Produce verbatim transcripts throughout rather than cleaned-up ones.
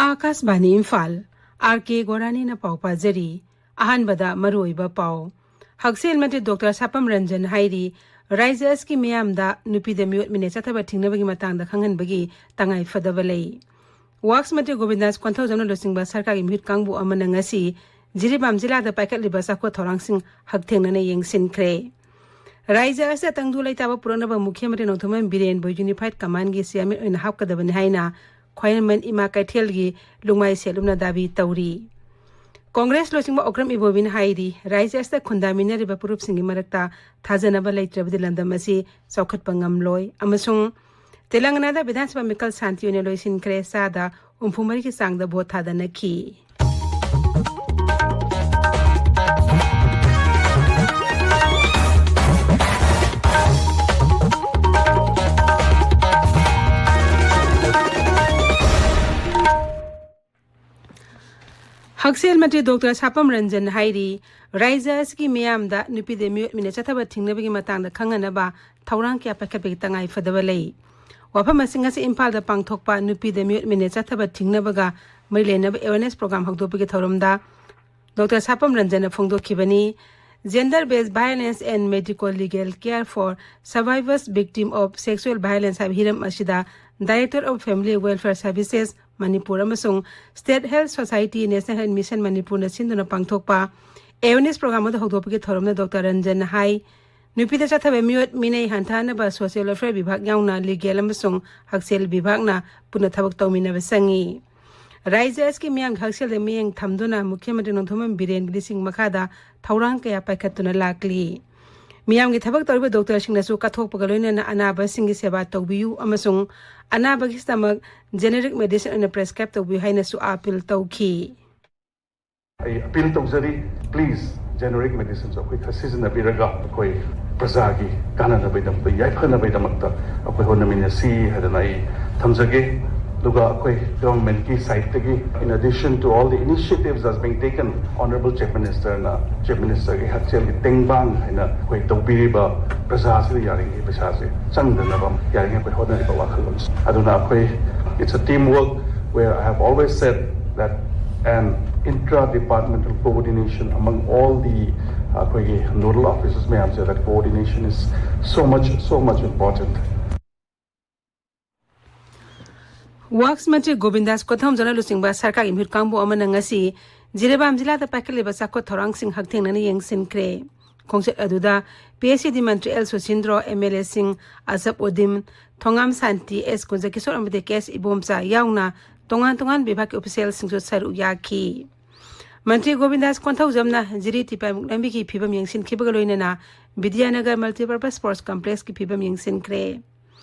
ꯑꯥꯀꯥꯁꯕꯥꯅꯤ Imphal, R ꯀꯦ ꯒꯣꯔꯥꯅꯤꯅ ꯄꯥꯎ ꯄꯥꯖꯔꯤ꯫ ꯑꯍꯥꯟꯕꯗ ꯃꯔꯨꯑꯣꯏꯕ ꯄꯥꯎ꯫ ꯍꯛꯁꯦꯜ ꯃꯟꯇ꯭ꯔꯤ ꯗꯣꯛꯇꯔ ꯁꯥꯄꯝ ꯔꯟꯖꯟ ꯍꯥꯏꯔꯤ, ꯔꯥꯏꯖ꯭ꯌ ꯑꯁꯤꯒꯤ ꯃꯤꯌꯥꯝꯗ ꯅꯨꯄꯤꯗ ꯃꯤꯑꯣꯠ ꯃꯤꯅꯩ ꯆꯠꯊꯕ ꯊꯤꯡꯅꯕꯒꯤ ꯃꯇꯥꯡꯗ ꯈꯪꯍꯟꯕꯒꯤ ꯇꯉꯥꯏ ꯐꯗꯕ ꯂꯩ꯫ ꯋꯥꯛꯁ ꯃꯟꯇ꯭ꯔꯤ ꯒꯣꯕꯤꯟꯗꯥꯁ ꯀꯣꯟꯊꯧꯖꯝꯅ ꯂꯨꯆꯤꯡꯕ ꯁꯔꯀꯥꯔꯒꯤ ꯃꯤꯍꯨꯠ ꯀꯥꯡꯕꯨ ꯑꯃꯅ ꯉꯁꯤ ꯖꯤꯔꯤꯕꯥꯝ ꯖꯤꯂꯥꯗ ꯄꯥꯏꯈꯠꯂꯤꯕ ꯆꯥꯎꯈꯠ ꯊꯧꯔꯥꯡꯁꯤꯡ ꯍꯛꯊꯦꯡꯅꯅ ꯌꯦꯡꯁꯤꯟꯈ꯭ꯔꯦ꯫ ꯔꯥꯏꯖ꯭ꯌ ꯑꯁꯤꯗ ꯇꯪꯗꯨ ꯂꯩꯇꯥꯕ ꯄꯨꯔꯛꯅꯕ ꯃꯨꯈ꯭ꯌ ꯃꯟꯇ꯭ꯔꯤ ꯅꯣꯡꯊꯣꯝꯕꯝ ꯕꯤꯔꯦꯟꯕꯨ ꯌꯨꯅꯤꯐꯥꯏꯗ ꯀꯃꯥꯟꯗꯒꯤ ꯆꯤꯌꯥꯔꯃꯦꯟ ꯑꯣꯏꯅ ꯍꯥꯞꯀꯗꯕꯅꯤ ꯍꯥꯏꯅ ꯈ꯭ꯋꯥꯏꯔꯝꯕꯟ ꯏꯃꯥ ꯀꯩꯊꯦꯜꯒꯤ ꯂꯨꯡꯃꯥꯏ ꯁꯦꯜꯂꯨꯝꯅ ꯗꯥꯕꯤ ꯇꯧꯔꯤ꯫ ꯀꯣꯡꯒ꯭ꯔꯦꯁ ꯂꯨꯆꯤꯡꯕ ꯑꯣꯀ꯭ꯔꯝ ꯏꯕꯣꯕꯤꯅ ꯍꯥꯏꯔꯤ, ꯔꯥꯏꯖ꯭ꯌ ꯑꯁꯤꯗ ꯈꯨꯟꯗꯥꯃꯤꯟꯅꯔꯤꯕ ꯐꯨꯔꯨꯞꯁꯤꯡꯒꯤ ꯃꯔꯛꯇ ꯊꯥꯖꯅꯕ ꯂꯩꯇ꯭ꯔꯕꯗꯤ ꯂꯝꯗꯝ ꯑꯁꯤ ꯆꯥꯎꯈꯠꯄ ꯉꯝꯂꯣꯏ ꯑꯃꯁꯨꯡ ꯇꯦꯂꯪꯒꯅꯥꯗ ꯕꯤꯙꯥꯟ ꯁꯚꯥ ꯃꯤꯈꯜ ꯁꯥꯟꯇꯤ ꯑꯣꯏꯅ ꯂꯣꯏꯁꯤꯟꯈ꯭ꯔꯦ, ꯆꯥꯗ ꯍꯨꯝꯐꯨ ꯃꯔꯤꯒꯤ ꯆꯥꯡꯗ ꯚꯣꯠ ꯊꯥꯗꯅꯈꯤ꯫ ꯍꯛꯁꯦꯜ ꯃꯟꯇ꯭ꯔꯤ ꯗꯣꯛꯇꯔ ꯁꯥꯄꯝ ꯔꯟꯖꯟ ꯍꯥꯏꯔꯤ, ꯔꯥꯏꯖ꯭ꯌ ꯑꯁꯤꯒꯤ ꯃꯤꯌꯥꯝꯗ ꯅꯨꯄꯤꯗ ꯃꯤꯑꯣꯠ ꯃꯤꯅ ꯆꯠꯊꯕ ꯊꯤꯡꯅꯕꯒꯤ ꯃꯇꯥꯡꯗ ꯈꯪꯍꯟꯅꯕ ꯊꯧꯔꯥꯡ ꯀꯌꯥ ꯄꯥꯏꯈꯠꯄꯒꯤ ꯇꯉꯥꯏ ꯐꯗꯕ ꯂꯩ꯫ ꯋꯥꯐꯝ ꯑꯁꯤ ꯉꯁꯤ ꯏꯝꯐꯥꯜꯗ ꯄꯥꯡꯊꯣꯛꯄ ꯅꯨꯄꯤꯗ ꯃꯤꯑꯣꯠ ꯃꯤꯅ ꯆꯠꯊꯕ ꯊꯤꯡꯅꯕꯒ ꯃꯔꯤ ꯂꯩꯅꯕ ꯑꯦꯋꯦꯔꯅꯦꯁ ꯄ꯭ꯔꯣꯒ꯭ꯔꯥꯝ ꯍꯧꯗꯣꯛꯄꯒꯤ ꯊꯧꯔꯝꯗ doctor ꯁꯥꯄꯝ ꯔꯟꯖꯟꯅ ꯐꯣꯡꯗꯣꯛꯈꯤꯕꯅꯤ꯫ Gender Based Violence and Medical Legal Care for Survivors Victim of Sexual Violence ꯍꯥꯏꯕ ꯍꯤꯔꯝ ꯑꯁꯤꯗ Director of Family Welfare Services Manipur ꯑꯃꯁꯨꯡ State Health Society National Health Mission ꯃꯅꯤꯄꯨꯔꯅ ꯁꯤꯟꯗꯨꯅ ꯄꯥꯡꯊꯣꯛꯄ ꯑꯦꯋꯦꯔꯅꯦꯁ ꯄ꯭ꯔꯣꯒ꯭ꯔꯥꯝ ꯑꯗꯨ ꯍꯧꯗꯣꯛꯄꯒꯤ ꯊꯧꯔꯝꯗ ꯗꯣꯛꯇꯔ ꯔꯟꯖꯟꯅ ꯍꯥꯏ, ꯅꯨꯄꯤꯗ ꯆꯠꯊꯕ ꯃꯤꯑꯣꯠ ꯃꯤꯅꯩ ꯍꯟꯊꯍꯟꯅꯕ ꯁꯣꯁꯤꯌꯦꯜ ꯋꯦꯜꯐꯤꯌꯔ ꯕꯤꯚꯥꯒ ꯌꯥꯎꯅ ꯂꯤꯒꯦꯜ ꯑꯃꯁꯨꯡ ꯍꯛꯁꯦꯜ ꯕꯤꯚꯥꯒꯅ ꯄꯨꯟꯅ ꯊꯕꯛ ꯇꯧꯃꯤꯟꯅꯕ ꯆꯪꯏ꯫ ꯔꯥꯏꯖ꯭ꯌ ꯑꯁꯤꯒꯤ ꯃꯤꯌꯥꯝꯒꯤ ꯍꯛꯁꯦꯜꯗ ꯃꯤꯠꯌꯦꯡ ꯊꯝꯗꯨꯅ ꯃꯨꯈ꯭ꯌ ꯃꯟꯇ꯭ꯔꯤ ꯅꯣꯡꯊꯣꯝꯕꯝ ꯕꯤꯔꯦꯟꯒꯤ ꯂꯤꯁꯤꯡ ꯃꯈꯥꯗ ꯊꯧꯔꯥꯡ ꯀꯌꯥ ꯄꯥꯏꯈꯠꯇꯨꯅ ꯂꯥꯛꯂꯤ꯫ ꯃꯤꯌꯥꯝꯒꯤ ꯊꯕꯛ ꯇꯧꯔꯤꯕ ꯗꯣꯛꯇꯔꯁꯤꯡꯅꯁꯨ ꯀꯠꯊꯣꯛꯄꯒ ꯂꯣꯏꯅꯅ ꯑꯅꯥꯕꯁꯤꯡꯒꯤ ꯁꯦꯕꯥ ꯇꯧꯕꯤꯌꯨ ꯑꯃꯁꯨꯡ ꯑꯅꯥꯕꯒꯤꯗꯃꯛ ꯖꯦꯅꯦꯔꯤꯛ ꯃꯦꯗꯤꯁꯤꯟ ꯑꯣꯏꯅ ꯄ꯭ꯔꯦꯁꯀ꯭ꯔꯥꯏꯕ ꯇꯧꯕꯤꯌꯨ ꯍꯥꯏꯅꯁꯨ ꯑꯥꯄꯤꯜ ꯇꯧꯈꯤ꯫ ꯑꯩ ꯑꯄꯤꯜ ꯇꯧꯖꯔꯤ, ꯄ꯭ꯂꯤꯖ, ꯖꯦꯅꯦꯔꯤꯛ ꯃꯦꯗꯤꯁꯤꯟꯁꯨ ꯑꯩꯈꯣꯏ ꯈꯔ ꯁꯤꯖꯤꯟꯅꯕꯤꯔꯒ ꯑꯩꯈꯣꯏ ꯄ꯭ꯔꯖꯥꯒꯤ ꯀꯥꯟꯅꯅꯕꯒꯤꯗꯃꯛꯇ, ꯌꯥꯏꯐꯅꯕꯒꯤꯗꯃꯛꯇ ꯑꯩꯈꯣꯏ ꯍꯣꯠꯅꯃꯤꯟꯅꯁꯤ ꯍꯥꯏꯗꯅ ꯑꯩ ꯊꯝꯖꯒꯦ꯫ ꯑꯗꯨꯒ ꯑꯩꯈꯣꯏ ꯒꯚꯔꯟꯃꯦꯟꯠꯀꯤ ꯁꯥꯏꯠꯇꯒꯤ, in addition to all the initiatives that's being taken, Honourable Chief Ministerꯅ, Chief Ministerꯒꯤ ꯍꯛꯁꯦꯜꯒꯤ ꯇꯦꯡꯕꯥꯡ ꯍꯥꯏꯅ ꯑꯩꯈꯣꯏ ꯇꯧꯕꯤꯔꯤꯕ ꯄ꯭ꯔꯖꯥꯁꯤꯗ ꯌꯥꯔꯤꯉꯩ ꯄꯩꯁꯥꯁꯦ ꯆꯪꯗꯅꯕ ꯌꯥꯔꯤꯉꯩ ꯑꯩꯈꯣꯏ ꯍꯣꯠꯅꯔꯤꯕ ꯋꯥꯈꯜꯂꯣꯟꯁꯦ꯫ ꯑꯗꯨꯅ ꯑꯩꯈꯣꯏ, it's a team work, where I have always said that an intra-departmental coordination among all the ꯑꯩꯈꯣꯏꯒꯤ nodal officers ꯃꯌꯥꯝꯁꯦ, that coordination is so much, so much important. Wax ꯃꯟꯇ꯭ꯔꯤ ꯒꯣꯕꯤꯟꯗꯥꯁ ꯀꯣꯊꯝꯖꯅ ꯂꯨꯆꯤꯡꯕ ꯁꯔꯀꯥꯔꯒꯤ ꯃꯤꯍꯨꯠ ꯀꯥꯡꯕꯨ ꯑꯃꯅ ꯉꯁꯤ ꯖꯤꯔꯤꯕꯥꯝ ꯖꯤꯂꯥꯗ ꯄꯥꯏꯈꯠꯂꯤꯕ ꯆꯥꯎꯈꯠ ꯊꯧꯔꯥꯡꯁꯤꯡ ꯍꯛꯊꯦꯡꯅꯅ ꯌꯦꯡꯁꯤꯟꯈ꯭ꯔꯦ꯫ ꯈꯣꯡꯆꯠ ꯑꯗꯨꯗ ꯄꯤ ꯑꯩꯆ ꯏ ꯗꯤ ꯃꯟꯇ꯭ꯔꯤ ꯑꯦꯜ ꯁꯨꯁꯤꯟꯗ꯭ꯔꯣ, ꯑꯦꯝ ꯑꯦꯜ ꯑꯦꯁꯤꯡ ꯑꯁꯞ ꯎꯗꯤꯟ, ꯊꯣꯉꯥꯝ ꯁꯥꯟꯇꯤ, ꯑꯦꯁ ꯀꯨꯟꯖꯀꯤꯁꯣꯔ ꯑꯃꯗꯤ ꯀꯦ ꯑꯦꯁ ꯏꯕꯣꯝꯆꯥ ꯌꯥꯎꯅ ꯇꯣꯉꯥꯟ ꯇꯣꯉꯥꯟꯕ ꯕꯤꯚꯥꯒꯀꯤ ꯑꯣꯐꯤꯁꯤꯌꯦꯜꯁꯤꯡꯁꯨ ꯁꯔꯨꯛ ꯌꯥꯈꯤ꯫ ꯃꯟꯇ꯭ꯔꯤ ꯒꯣꯕꯤꯟꯗꯥꯁ ꯀꯣꯟꯊꯧꯖꯝꯅ ꯖꯤꯔꯤ ꯇꯤꯄꯥꯏꯃꯨꯛ ꯂꯝꯕꯤꯒꯤ ꯐꯤꯕꯝ ꯌꯦꯡꯁꯤꯟꯈꯤꯕꯒ ꯂꯣꯏꯅꯅ ꯕꯤꯗ꯭ꯌꯥꯅꯒꯔ ꯃꯜꯇꯤꯄꯔꯄꯁ ꯁ꯭ꯄꯣꯔꯠꯁ ꯀꯝꯄ꯭ꯂꯦꯛꯁꯀꯤ ꯐꯤꯕꯝ ꯌꯦꯡꯁꯤꯟꯈ꯭ꯔꯦ꯫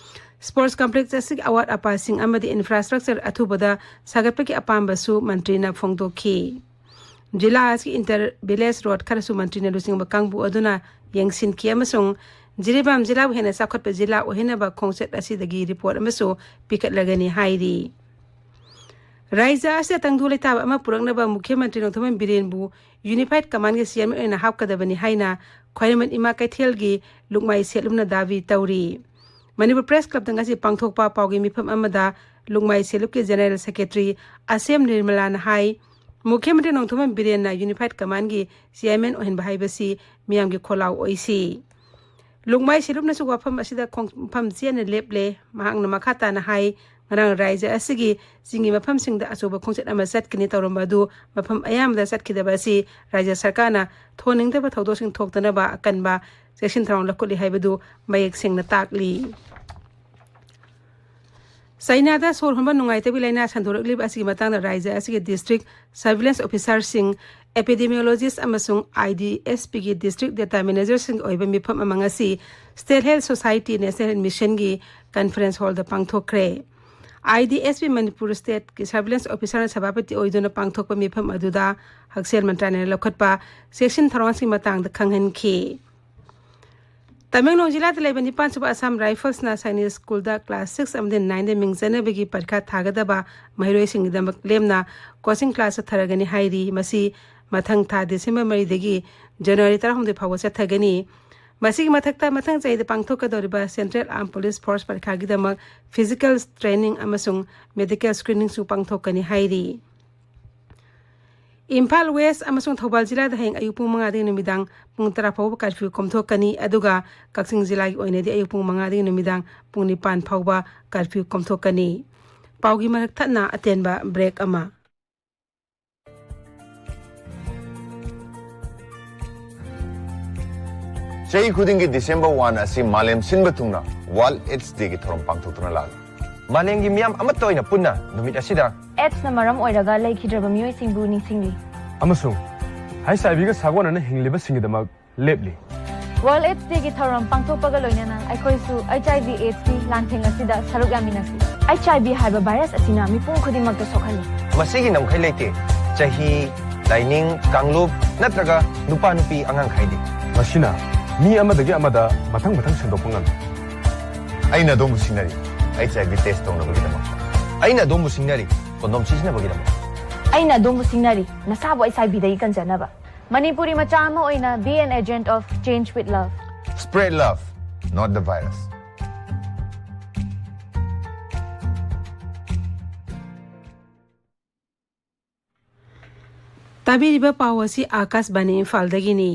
ꯁ꯭ꯄꯣꯔꯠꯁ ꯀꯝꯄ꯭ꯂꯦꯛꯁ ꯑꯁꯤꯒꯤ ꯑꯋꯥꯠ ꯑꯄꯥꯁꯤꯡ ꯑꯃꯗꯤ ꯏꯟꯐ꯭ꯔꯥꯁ꯭ꯇ꯭ꯔꯛꯆꯔ ꯑꯊꯨꯕꯗ ꯁꯥꯒꯠꯄꯒꯤ ꯑꯄꯥꯝꯕꯁꯨ ꯃꯟꯇ꯭ꯔꯤꯅ ꯐꯣꯡꯗꯣꯛꯈꯤ꯫ ꯖꯤꯂꯥ ꯑꯁꯤꯒꯤ ꯏꯟꯇꯔ ꯚꯤꯂꯦꯖ ꯔꯣꯗ ꯈꯔꯁꯨ ꯃꯟꯇ꯭ꯔꯤꯅ ꯂꯨꯆꯤꯡꯕ ꯀꯥꯡꯕꯨ ꯑꯗꯨꯅ ꯌꯦꯡꯁꯤꯟꯈꯤ ꯑꯃꯁꯨꯡ ꯖꯤꯔꯤꯕꯥꯝ ꯖꯤꯂꯥꯕꯨ ꯍꯦꯟꯅ ꯆꯥꯎꯈꯠꯄ ꯖꯤꯂꯥ ꯑꯣꯏꯍꯟꯅꯕ ꯈꯣꯡꯆꯠ ꯑꯁꯤꯗꯒꯤ ꯔꯤꯄꯣꯔꯠ ꯑꯃꯁꯨ ꯄꯤꯈꯠꯂꯒꯅꯤ ꯍꯥꯏꯔꯤ꯫ ꯔꯥꯏꯖ꯭ꯌ ꯑꯁꯤꯗ ꯇꯪꯗꯨ ꯂꯩꯇꯥꯕ ꯑꯃ ꯄꯨꯔꯛꯅꯕ ꯃꯨꯈ꯭ꯌ ꯃꯟꯇ꯭ꯔꯤ ꯅꯣꯡꯊꯣꯝꯕꯝ ꯕꯤꯔꯦꯟꯕꯨ ꯌꯨꯅꯤꯐꯥꯏꯗ ꯀꯃꯥꯟꯒꯤ ꯆꯤꯌꯔꯃꯦꯟ ꯑꯣꯏꯅ ꯍꯥꯞꯀꯗꯕꯅꯤ ꯍꯥꯏꯅ ꯈ꯭ꯋꯥꯏꯔꯝꯕꯟ ꯏꯃꯥ ꯀꯩꯊꯦꯜꯒꯤ ꯂꯨꯛꯃꯥꯏ ꯁꯦꯠꯂꯨꯝꯅ ꯗꯥꯕꯤ ꯇꯧꯔꯤ꯫ ꯃꯅꯤꯄꯨꯔ ꯄ꯭ꯔꯦꯁ ꯀ꯭ꯂꯕꯇ ꯉꯁꯤ ꯄꯥꯡꯊꯣꯛꯄ ꯄꯥꯎꯒꯤ ꯃꯤꯐꯝ ꯑꯃꯗ ꯂꯨꯛꯃꯥꯏ ꯁꯦꯂꯨꯞꯀꯤ ꯖꯦꯅꯔꯦꯜ ꯁꯦꯀ꯭ꯔꯦꯇꯔꯤ ꯑꯁꯦꯝ ꯅꯤꯔꯃꯂꯥꯅ ꯍꯥꯏ, ꯃꯨꯈ꯭ꯌ ꯃꯟꯇ꯭ꯔꯤ ꯅꯣꯡꯊꯣꯝꯕꯝ ꯕꯤꯔꯦꯟꯅ ꯌꯨꯅꯤꯐꯥꯏꯗ ꯀꯃꯥꯟꯒꯤ ꯆꯤꯌꯔꯃꯦꯟ ꯑꯣꯏꯍꯟꯕ ꯍꯥꯏꯕꯁꯤ ꯃꯤꯌꯥꯝꯒꯤ ꯈꯣꯜꯂꯥꯎ ꯑꯣꯏꯁꯤ꯫ ꯂꯨꯛꯃꯥꯏ ꯁꯦꯂꯨꯞꯅꯁꯨ ꯋꯥꯐꯝ ꯑꯁꯤꯗ ꯈꯣꯡꯐꯝ ꯆꯦꯠꯅ ꯂꯦꯞꯂꯦ꯫ ꯃꯍꯥꯛꯅ ꯃꯈꯥ ꯇꯥꯅ ꯍꯥꯏ, ꯉꯔꯥꯡ ꯔꯥꯏꯖ꯭ꯌ ꯑꯁꯤꯒꯤ ꯆꯤꯡꯒꯤ ꯃꯐꯝꯁꯤꯡꯗ ꯑꯆꯧꯕ ꯈꯣꯡꯆꯠ ꯑꯃ ꯆꯠꯀꯅꯤ ꯇꯧꯔꯝꯕ ꯑꯗꯨ ꯃꯐꯝ ꯑꯌꯥꯝꯕꯗ ꯆꯠꯈꯤꯗꯕ ꯑꯁꯤ ꯔꯥꯏꯖ꯭ꯌ ꯁꯔꯀꯥꯔꯅ ꯊꯣꯛꯍꯟꯅꯤꯡꯗꯕ ꯊꯧꯗꯣꯛꯁꯤꯡ ꯊꯣꯛꯇꯅꯕ ꯑꯀꯟꯕ ꯆꯦꯛꯁꯤꯟ ꯊꯧꯔꯥꯡ ꯂꯧꯈꯠꯂꯤ ꯍꯥꯏꯕꯗꯨ ꯃꯌꯦꯛ ꯁꯦꯡꯅ ꯇꯥꯛꯂꯤ꯫ ꯆꯥꯏꯅꯥꯗ ꯁꯣꯔ ꯍꯣꯟꯕ ꯅꯨꯡꯉꯥꯏꯇꯕꯒꯤ ꯂꯥꯏꯅꯥ ꯁꯟꯗꯣꯔꯛꯂꯤꯕ ꯑꯁꯤꯒꯤ ꯃꯇꯥꯡꯗ ꯔꯥꯏꯖ꯭ꯌ ꯑꯁꯤꯒꯤ ꯗꯤꯁꯇ꯭ꯔꯤꯛ ꯁꯔꯚꯤꯂꯦꯟꯁ ꯑꯣꯐꯤꯁꯥꯔꯁꯤꯡ, ꯑꯦꯄꯤꯗꯤꯃꯤꯑꯣꯂꯣꯖꯤꯁ ꯑꯃꯁꯨꯡ ꯑꯥꯏ ꯗꯤ ꯑꯦꯁ ꯄꯤꯒꯤ ꯗꯤꯁꯇ꯭ꯔꯤꯛ ꯗꯦꯇꯥ ꯃꯦꯅꯦꯖꯔꯁꯤꯡꯒꯤ ꯑꯣꯏꯕ ꯃꯤꯐꯝ ꯑꯃ ꯉꯁꯤ state health society national health ꯃꯤꯁꯟꯒꯤ ꯀꯟꯐꯔꯦꯟꯁ ꯍꯣꯜꯗ ꯄꯥꯡꯊꯣꯛꯈ꯭ꯔꯦ꯫ I D S P Manipur ꯁ꯭ꯇꯦꯠꯀꯤ ꯁꯔꯚꯤꯂꯦꯟꯁ ꯑꯣꯐꯤꯁꯥꯔꯅ ꯁꯚꯥꯄꯇꯤ ꯑꯣꯏꯗꯨꯅ ꯄꯥꯡꯊꯣꯛꯄ ꯃꯤꯐꯝ ꯑꯗꯨꯗ ꯍꯛꯁꯦꯜ ꯃꯟꯇ꯭ꯔꯥꯂꯌꯅ ꯂꯧꯈꯠꯄ ꯆꯦꯛꯁꯤꯟ ꯊꯧꯔꯥꯡꯁꯤꯡ ꯃꯇꯥꯡꯗ ꯈꯪꯍꯟꯈꯤ꯫ ꯇꯃꯦꯡꯂꯣꯡ ꯖꯤꯂꯥꯗ ꯂꯩꯕ ꯅꯤꯄꯥꯟ ꯁꯨꯕ ꯑꯁꯥꯝ ꯔꯥꯏꯐꯜꯁꯅ ꯁꯥꯏꯅꯤꯛ ꯁ꯭ꯀꯨꯜꯗ ꯀ꯭ꯂꯥꯁ ꯁꯤꯛꯁ ꯑꯃꯗꯤ ꯅꯥꯏꯟꯗ ꯃꯤꯡ ꯆꯟꯅꯕꯒꯤ ꯄꯔꯤꯈꯥ ꯊꯥꯒꯗꯕ ꯃꯍꯩꯔꯣꯏꯁꯤꯡꯒꯤꯗꯃꯛ ꯂꯦꯝꯅ ꯀꯣꯆꯤꯡ ꯀ꯭ꯂꯥꯁ ꯆꯠꯊꯔꯒꯅꯤ ꯍꯥꯏꯔꯤ꯫ ꯃꯁꯤ ꯃꯊꯪ ꯊꯥ ꯗꯤꯁꯦꯝꯕꯔ ꯃꯔꯤꯗꯒꯤ ꯖꯅꯋꯥꯔꯤ ꯇꯔꯥꯍꯨꯝꯗꯣꯏ ꯐꯥꯎꯕ ꯆꯠꯊꯒꯅꯤ꯫ ꯃꯁꯤꯒꯤ ꯃꯊꯛꯇ, ꯃꯊꯪ ꯆꯍꯤꯗ ꯄꯥꯡꯊꯣꯛꯀꯗꯧꯔꯤꯕ Central Armed Police Force ꯄꯔꯤꯈꯥꯒꯤꯗꯃꯛ physical training ꯑꯃꯁꯨꯡ medical screeningꯁꯨ ꯄꯥꯡꯊꯣꯛꯀꯅꯤ ꯍꯥꯏꯔꯤ꯫ ꯏꯝꯐꯥꯜ ꯋꯦꯁ ꯑꯃꯁꯨꯡ ꯊꯧꯕꯥꯜ ꯖꯤꯂꯥꯗ ꯍꯌꯦꯡ ꯑꯌꯨꯛ ꯄꯨꯡ ꯃꯉꯥꯗꯒꯤ ꯅꯨꯃꯤꯗꯥꯡ ꯄꯨꯡ ꯇꯔꯥ ꯐꯥꯎꯕ curfew ꯀꯣꯝꯊꯣꯛꯀꯅꯤ, ꯑꯗꯨꯒ ꯀꯛꯆꯤꯡ ꯖꯤꯂꯥꯒꯤ ꯑꯣꯏꯅꯗꯤ ꯑꯌꯨꯛ ꯄꯨꯡ ꯃꯉꯥꯗꯒꯤ ꯅꯨꯃꯤꯗꯥꯡ ꯄꯨꯡ ꯅꯤꯄꯥꯟ ꯐꯥꯎꯕ curfew ꯀꯣꯝꯊꯣꯛꯀꯅꯤ꯫ ꯄꯥꯎꯒꯤ ꯃꯔꯛ ꯊꯠꯅ ꯑꯇꯦꯟꯕ break ꯑꯃ꯫ ꯆꯍꯤ ꯈꯨꯗꯤꯡꯒꯤ December one ꯑꯁꯤ ꯃꯥꯂꯦꯝ ꯁꯤꯟꯕ ꯊꯨꯡꯅ World AIDS Dayꯒꯤ ꯊꯧꯔꯝ ꯄꯥꯡꯊꯣꯛꯇꯨꯅ ꯂꯥꯛꯂꯤ꯫ ꯃꯥꯂꯦꯝꯒꯤ ꯃꯤꯌꯥꯝ ꯑꯃꯠꯇ ꯑꯣꯏꯅ ꯄꯨꯟꯅ ꯅꯨꯃꯤꯠ ꯑꯁꯤꯗ AIDS ꯅ ꯃꯔꯝ ꯑꯣꯏꯔꯒ ꯂꯩꯈꯤꯗ꯭ꯔꯕ ꯃꯤꯑꯣꯏꯁꯤꯡꯕꯨ ꯅꯤꯡꯁꯤꯡꯂꯤ꯫ ꯑꯃꯁꯨꯡ HIV ꯒ ꯁꯥꯒꯣꯟꯅꯅ ꯍꯤꯡꯂꯤꯕꯁꯤꯡꯒꯤꯗꯃꯛ ꯂꯦꯞꯂꯤ꯫ World AIDS Dayꯒꯤ ꯊꯧꯔꯝ ꯄꯥꯡꯊꯣꯛꯄꯒ ꯂꯣꯏꯅꯅ ꯑꯩꯈꯣꯏꯁꯨ HIV AIDS ꯀꯤ ꯂꯥꯟꯊꯦꯡ ꯑꯁꯤꯗ ꯁꯔꯨꯛ ꯌꯥꯃꯤꯟꯅꯁꯤ꯫ HIV ꯍꯥꯏꯕ virus ꯑꯁꯤꯅ ꯃꯤꯄꯨꯝ ꯈꯨꯗꯤꯡꯃꯛꯇ ꯁꯣꯛꯍꯜꯂꯤ꯫ ꯃꯁꯤꯒꯤ ꯅꯝꯈꯩ ꯂꯩꯇꯦ꯫ ꯆꯍꯤ, ꯂꯥꯏꯅꯤꯡ, ꯀꯥꯡꯂꯨꯞ ꯅꯠꯇ꯭ꯔꯒ ꯅꯨꯄꯥ ꯅꯨꯄꯤ ꯑꯉꯥꯡ ꯈꯥꯏꯗꯦ꯫ ꯃꯁꯤꯅ ꯃꯤ ꯑꯃꯗꯒꯤ ꯑꯃꯗ ꯃꯊꯪ ꯃꯊꯪ ꯁꯟꯗꯣꯛꯄ ꯉꯝꯃꯤ꯫ ꯑꯩꯅ ꯑꯗꯣꯝꯕꯨ ꯁꯤꯡꯅꯔꯤ, HIV test ꯇꯧꯅꯕꯒꯤꯗꯃꯛ꯫ ꯑꯩꯅ ꯑꯗꯣꯝꯕꯨ ꯁꯤꯡꯅꯔꯤ, condom ꯁꯤꯖꯤꯟꯅꯕꯒꯤꯗꯃꯛ꯫ ꯑꯩꯅ ꯑꯗꯣꯝꯕꯨ ꯁꯤꯡꯅꯔꯤ, ꯅꯁꯥꯕꯨ HIV ꯗꯒꯤ ꯀꯟꯖꯅꯕ꯫ ꯃꯅꯤꯄꯨꯔꯤ ꯃꯆꯥ ꯑꯃ ꯑꯣꯏꯅ, be an agent of change with love. Spread love, not the virus. ꯇꯥꯕꯤꯔꯤꯕ ꯄꯥꯎ ꯑꯁꯤ ꯑꯥꯀꯥꯁꯕꯥꯅꯤ ꯏꯝꯐꯥꯜꯗꯒꯤꯅꯤ꯫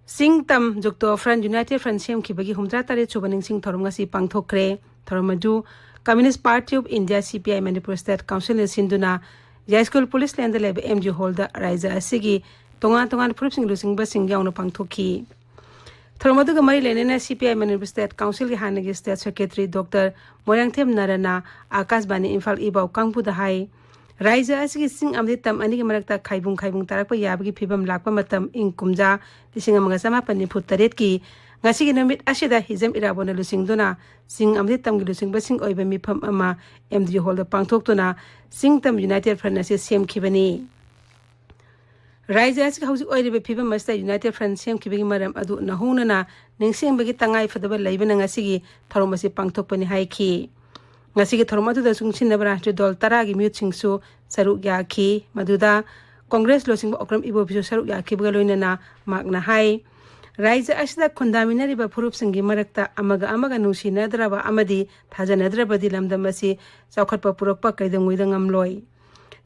ꯆꯤꯡ ꯇꯝ ꯖꯨꯛꯇꯣ ꯐ꯭ꯔꯟ, United Front ꯁꯦꯝꯈꯤꯕꯒꯤ ꯍꯨꯝꯗ꯭ꯔꯥ ꯇꯔꯦꯠ ꯁꯨꯕ ꯅꯤꯡꯁꯤꯡ ꯊꯧꯔꯝ ꯉꯁꯤ ꯄꯥꯡꯊꯣꯛꯈ꯭ꯔꯦ꯫ ꯊꯧꯔꯝ ꯑꯗꯨ Communist Party of India, CPI, Manipur State Council ꯅ ꯁꯤꯟꯗꯨꯅ ꯌꯥꯏꯁ꯭ꯀꯨꯜ ꯄꯨꯂꯤꯁ ꯂꯦꯟꯗ ꯂꯩꯕ MG hall ꯗ ꯔꯥꯏꯖ꯭ꯌ ꯑꯁꯤꯒꯤ ꯇꯣꯉꯥꯟ ꯇꯣꯉꯥꯟꯕ ꯐꯨꯔꯨꯞꯁꯤꯡꯒꯤ ꯂꯨꯆꯤꯡꯕꯁꯤꯡ ꯌꯥꯎꯅ ꯄꯥꯡꯊꯣꯛꯈꯤ꯫ ꯊꯧꯔꯝ ꯑꯗꯨꯒ ꯃꯔꯤ ꯂꯩꯅꯅ CPI ꯃꯅꯤꯄꯨꯔ State Council ꯒꯤ ꯍꯥꯟꯅꯒꯤ State Secretary Doctor ꯃꯣꯏꯔꯥꯡꯊꯦꯝ ꯅꯥꯔꯥꯅ ꯑꯥꯀꯥꯁꯕꯥꯅꯤ ꯏꯝꯐꯥꯜ ꯏ ꯄꯥꯎ ꯀꯥꯡꯕꯨꯗ ꯍꯥꯏ, ꯔꯥꯏꯖ꯭ꯌ ꯑꯁꯤꯒꯤ ꯆꯤꯡ ꯑꯃꯗꯤ ꯇꯝ ꯑꯅꯤꯒꯤ ꯃꯔꯛꯇ ꯈꯥꯏꯕꯨꯡ ꯈꯥꯏꯕꯨꯡ ꯇꯥꯔꯛꯄ ꯌꯥꯕꯒꯤ ꯐꯤꯕꯝ ꯂꯥꯛꯄ ꯃꯇꯝ ꯏꯪ ꯀꯨꯝꯖꯥ ꯂꯤꯁꯤꯡ ꯑꯃꯒ ꯆꯃꯥꯄꯟ ꯅꯤꯐꯨ ꯇꯔꯦꯠꯀꯤ ꯉꯁꯤꯒꯤ ꯅꯨꯃꯤꯠ ꯑꯁꯤꯗ ꯍꯤꯖꯝ ꯏꯔꯥꯕꯣꯠꯅ ꯂꯨꯆꯤꯡꯗꯨꯅ ꯆꯤꯡ ꯑꯃꯗꯤ ꯇꯝꯒꯤ ꯂꯨꯆꯤꯡꯕꯁꯤꯡ ꯑꯣꯏꯕ ꯃꯤꯐꯝ ꯑꯃ MG hall ꯗ ꯄꯥꯡꯊꯣꯛꯇꯨꯅ ꯆꯤꯡ ꯇꯝ United Front ꯑꯁꯤ ꯁꯦꯝꯈꯤꯕꯅꯤ꯫ ꯔꯥꯏꯖ꯭ꯌ ꯑꯁꯤꯒꯤ ꯍꯧꯖꯤꯛ ꯑꯣꯏꯔꯤꯕ ꯐꯤꯕꯝ ꯑꯁꯤꯗ United Front ꯁꯦꯝꯈꯤꯕꯒꯤ ꯃꯔꯝ ꯑꯗꯨ ꯅꯧꯍꯧꯅꯅ ꯅꯤꯡꯁꯤꯡꯕꯒꯤ ꯇꯉꯥꯏ ꯐꯗꯕ ꯂꯩꯕꯅ ꯉꯁꯤꯒꯤ ꯊꯧꯔꯝ ꯑꯁꯤ ꯄꯥꯡꯊꯣꯛꯄꯅꯤ ꯍꯥꯏꯈꯤ꯫ ꯉꯁꯤꯒꯤ ꯊꯧꯔꯝ ꯑꯗꯨꯗ ꯆꯨꯡꯁꯤꯟꯅꯕ ꯔꯥꯖꯅꯤꯇꯤ ꯗꯜ ꯇꯔꯥꯒꯤ ꯃꯤꯍꯨꯠꯁꯤꯡꯁꯨ ꯁꯔꯨꯛ ꯌꯥꯈꯤ꯫ ꯃꯗꯨꯗ ꯀꯣꯡꯒ꯭ꯔꯦꯁ ꯂꯨꯆꯤꯡꯕ ꯑꯣꯀ꯭ꯔꯝ ꯏꯕꯣꯕꯤꯁꯨ ꯁꯔꯨꯛ ꯌꯥꯈꯤꯕꯒ ꯂꯣꯏꯅꯅ ꯃꯍꯥꯛꯅ ꯍꯥꯏ, ꯔꯥꯏꯖ ꯑꯁꯤꯗ ꯈꯨꯟꯗꯥꯃꯤꯟꯅꯔꯤꯕ ꯐꯨꯔꯨꯞꯁꯤꯡꯒꯤ ꯃꯔꯛꯇ ꯑꯃꯒ ꯑꯃꯒ ꯅꯨꯡꯁꯤꯅꯗ꯭ꯔꯕ ꯑꯃꯗꯤ ꯊꯥꯖꯅꯗ꯭ꯔꯕꯗꯤ ꯂꯝꯗꯝ ꯑꯁꯤ ꯆꯥꯎꯈꯠꯄ ꯄꯨꯔꯛꯄ ꯀꯩꯗꯧꯉꯩꯗ ꯉꯝꯂꯣꯏ꯫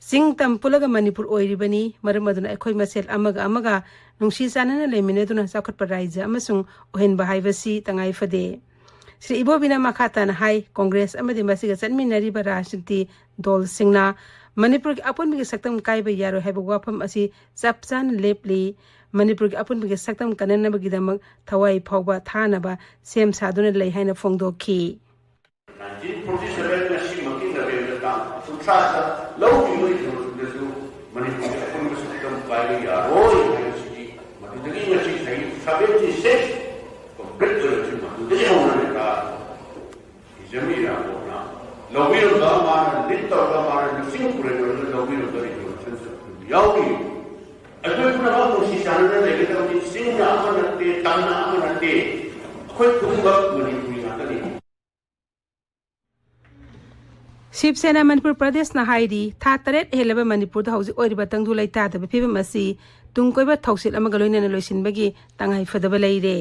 ꯆꯤꯡ ꯇꯝ ꯄꯨꯜꯂꯒ ꯃꯅꯤꯄꯨꯔ ꯑꯣꯏꯔꯤꯕꯅꯤ, ꯃꯔꯝ ꯑꯗꯨꯅ ꯑꯩꯈꯣꯏ ꯃꯁꯦꯜ ꯑꯃꯒ ꯑꯃꯒ ꯅꯨꯡꯁꯤ ꯆꯥꯟꯅꯅ ꯂꯩꯃꯤꯟꯅꯗꯨꯅ ꯆꯥꯎꯈꯠꯄ ꯔꯥꯏꯖ ꯑꯃꯁꯨꯡ ꯑꯣꯏꯍꯟꯕ ꯍꯥꯏꯕꯁꯤ ꯇꯉꯥꯏ ꯐꯗꯦ꯫ ꯁ꯭ꯔꯤ ꯏꯕꯣꯕꯤꯅ ꯃꯈꯥ ꯇꯥꯅ ꯍꯥꯏ, ꯀꯣꯡꯒ꯭ꯔꯦꯁ ꯑꯃꯗꯤ ꯃꯁꯤꯒ ꯆꯠꯃꯤꯟꯅꯔꯤꯕ ꯔꯥꯖꯅꯤꯇꯤ ꯗꯜꯁꯤꯡꯅ ꯃꯅꯤꯄꯨꯔꯒꯤ ꯑꯄꯨꯟꯕꯒꯤ ꯁꯛꯇꯝ ꯀꯥꯏꯕ ꯌꯥꯔꯣꯏ ꯍꯥꯏꯕ ꯋꯥꯐꯝ ꯑꯁꯤ ꯆꯞ ꯆꯥꯅ ꯂꯦꯞꯂꯤ꯫ ꯃꯅꯤꯄꯨꯔꯒꯤ ꯑꯄꯨꯟꯕꯒꯤ ꯁꯛꯇꯝ ꯀꯟꯅꯅꯕꯒꯤꯗꯃꯛ ꯊꯋꯥꯏ ꯐꯥꯎꯕ ꯊꯥꯅꯕ ꯁꯦꯝ ꯁꯥꯗꯨꯅ ꯂꯩ ꯍꯥꯏꯅ ꯐꯣꯡꯗꯣꯛꯈꯤ꯫ ꯅꯥꯏꯟꯇꯤꯟ ꯐꯣꯔꯇꯤ ꯁꯚꯦꯟ ꯉꯁꯤꯃꯛꯀꯤ ꯅꯕꯦꯝꯕꯔ ꯇꯥꯡ ꯀꯨꯟꯊ꯭ꯔꯥꯗ ꯂꯧꯈꯤꯕ ꯔꯤꯖꯣꯂꯨꯁꯟꯗꯁꯨ ꯃꯅꯤꯄꯨꯔꯒꯤ ꯑꯄꯨꯟꯕ ꯁꯛꯇꯝ ꯀꯥꯏꯕ ꯌꯥꯔꯣꯏ ꯍꯥꯏꯕꯁꯤꯗꯤ ꯃꯗꯨꯗꯒꯤ ꯉꯁꯤ ꯆꯍꯤ ꯁꯚꯦꯟꯇꯤ ꯁꯤꯛꯁ ꯀꯝꯄ꯭ꯂꯤꯠ ꯑꯣꯏꯔꯁꯨ ꯃꯗꯨꯗꯒꯤ ꯍꯧꯅ ꯂꯩꯇꯥ ꯍꯤꯖꯝ ꯏꯔꯥꯕꯣꯠꯅ ꯂꯧꯕꯤꯔꯝꯕ, ꯃꯥꯅ ꯂꯤꯗ ꯇꯧꯔꯒ ꯃꯥꯅ ꯂꯨꯆꯤꯡ ꯄꯨꯔꯦꯜ ꯑꯣꯏꯔꯒ ꯂꯧꯕꯤꯔꯝꯕ ꯔꯤꯖꯣꯂꯨꯁꯟꯁꯨ ꯑꯗꯨꯝ ꯌꯥꯎꯔꯤ꯫ ꯑꯩꯈꯣꯏ ꯄꯨꯝꯅꯃꯛ ꯅꯨꯡꯁꯤ ꯆꯥꯟꯅꯅ ꯂꯩꯒꯗꯕꯅꯤ꯫ ꯆꯤꯡꯅ ꯑꯃ ꯅꯠꯇꯦ, ꯇꯝꯅ ꯑꯃ ꯅꯠꯇꯦ, ꯑꯩꯈꯣꯏ ꯈꯨꯗꯤꯡꯃꯛ ꯃꯅꯤꯄꯨꯔꯤ ꯉꯥꯛꯇꯅꯤ꯫ ꯁꯤꯕ ꯁꯦꯅꯥ ꯃꯅꯤꯄꯨꯔ ꯄ꯭ꯔꯗꯦꯁꯅ ꯍꯥꯏꯔꯤ, ꯊꯥ ꯇꯔꯦꯠ ꯍꯦꯜꯂꯕ ꯃꯅꯤꯄꯨꯔꯗ ꯍꯧꯖꯤꯛ ꯑꯣꯏꯔꯤꯕ ꯇꯪꯗꯨ ꯂꯩꯇꯥꯗꯕ ꯐꯤꯕꯝ ꯑꯁꯤ ꯇꯨꯡ ꯀꯣꯏꯕ ꯊꯧꯁꯤꯜ ꯑꯃꯒ ꯂꯣꯏꯅꯅ ꯂꯣꯏꯁꯤꯟꯕꯒꯤ ꯇꯉꯥꯏ ꯐꯗꯕ ꯂꯩꯔꯦ꯫